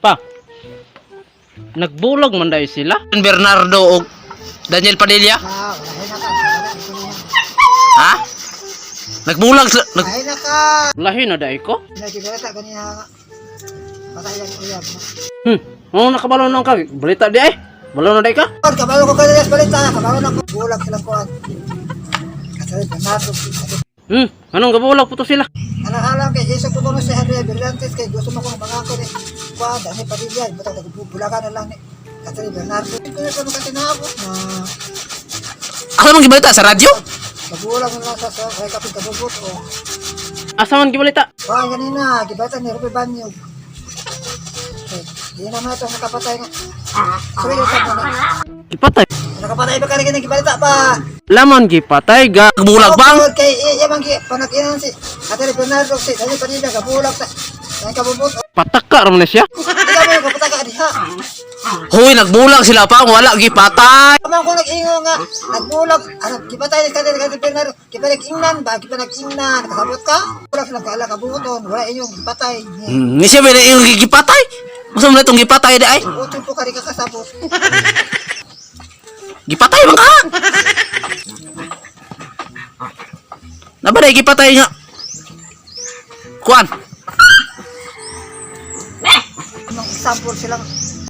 Pa. Nagbulag man dahil sila. Bernardo og Daniel Padilla? Ah, lahi na ka. Wala, ito na yan. Ha? Nagbulag sila. Nag Lahi na ka. Lahi na dahil ko. Nagkibalita ganina nga. Patay lang uyab mo. Oh, nakabalo na ka. Balita di ay. Balo na dahil ka. Kon, kabalo ko kanina sa balita. Kabalo na ko. Bulag silang kuan. Katulad, Bernardo. Anong gabulag po to sila? Alang-alang kay Jesus ko si Andrea Brillantes kay gusto mo kong pangako ni kuan Dani Padilla. Butang nagbubulagan na lang ni Katulad Bernardo. Hindi ko na siya makatinabot na Asa man gibalita sa radyo? magulang na lang sa kay kapit kabubot o. Asa man gibalita? Kuan kanina, gibata ni Ruby Banyog. Okay, di naman ito nakapatay nga. Sorry, sa na. Gipatay. Nakapatay ba ka rin gibalita pa? Laman gipatay ga. Nagbulag bang? Tungod kay iya man gi panakinan si Ate Bernardo si Dani Padilla kabulag sa sa kabubot. Pataka ra man na siya. Ikaw mo kapataka diha. Hoy, nagbulag sila pa, wala gipatay. Kamang ko nag-ingo nga nagbulag ano gipatay ni Ate Bernardo gipanag-ingnan ba gipanag-ingnan kasabot ka? Bulag sila kaala kabuton wala inyong gipatay. Ni siya ba yung gipatay? Masa man itong gipatay di ay? Utol po ka rin kakasabot. Gipatay man ka? Naba na gipatay nga. Kuan. Nung example silang